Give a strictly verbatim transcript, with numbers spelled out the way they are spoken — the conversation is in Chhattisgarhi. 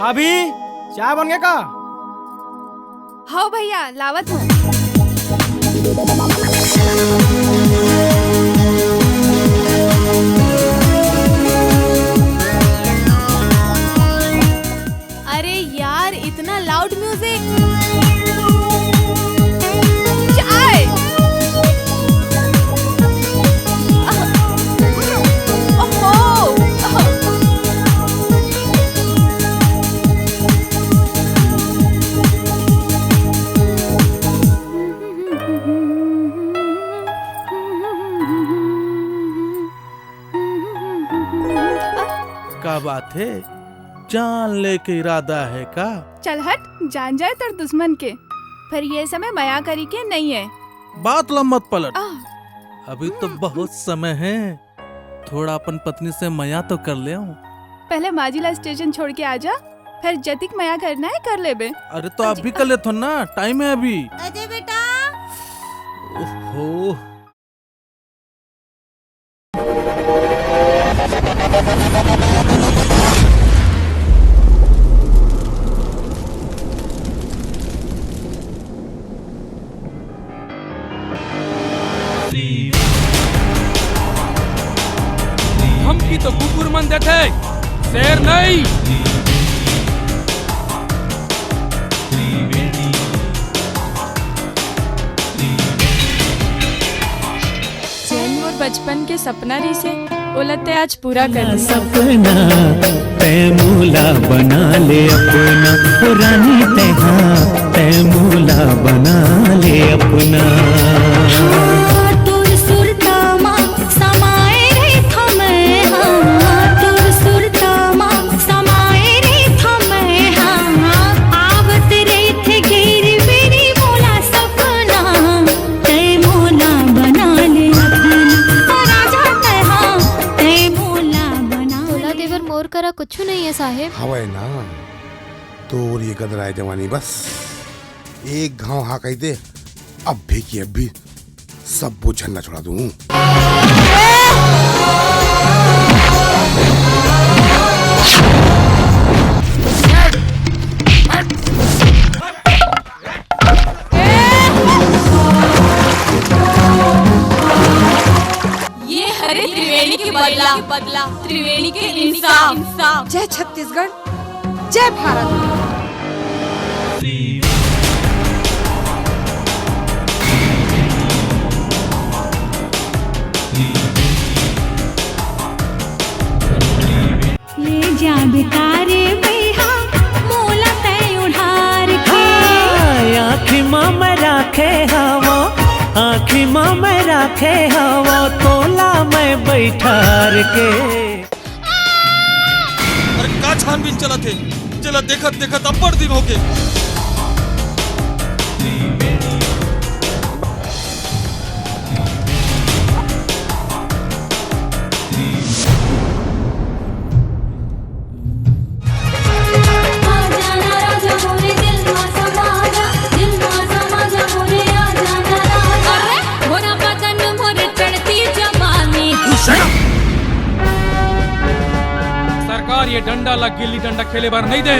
भाभी, चाय बन गे का? हव भैया, लावत हूँ। अरे यार, इतना loud music। चाय। ओहो। का बात हे? जान ले के इरादा हे का? चल हट, जान जाए तोर दुश्मन के। पर ये समय मया करी के नइ हे। बात ला मत पलट। आह। अभी तो बहुत समय हे, थोड़ा अपन पत्नी से मया तो कर ले। पहले माँ जी ला स्टेशन छोड़ के आ जा, फिर जतिक मया करना हे कर लेबे। अरे तो अभी कर लेथों ना, time हे अभी। अजय बेटा। ओहो। धमकी तो कुकुर मन देथे, शेर नहीं। जेन मोर बचपन के सपना रिहिसे, ओला ते आज पूरा कर दे। सपना तै मोला बना ले अपना, ओ रानी तै, हाँ, तै मोला बना ले अपना। हाँ, तोर सुरता मा समाए रहिथों मैं, हाँ, तोर सुरता मा समाए रहिथों मैं, हाँ, आवत रहिथे घेर बेरी मोला सपना। तै मोला बना ले अपना, ओ राजा तै, हाँ, तै मोला बना तोला ले। देवर मोर करा कुछु नहीं है साहेब। हवय ना, तोर ये गदराए जवानी बस एक घाव हाँ कहि दे, अभी की अभी सब बोझ झन ला छोड़ा दूं। ये हरे त्रिवेणी के बदला, त्रिवेणी के इंसाफ। जय छत्तीसगढ़, जय भारत। ले जा बेटा रे भैया, मोला तै उधार के। हाँ, आँखी मा मैं राखे हवं, आँखी मा मैं राखे हवं, तोला मैं बैठार के। अरे का छानबीन चलत हे? चला देखत देखत अब्बड़ दिन होगे। अरे, भोरा बदन मोर चढ़ती जवानी। सरकार ये डंडा ला गिल्ली डंडा खेले बर नहीं दे।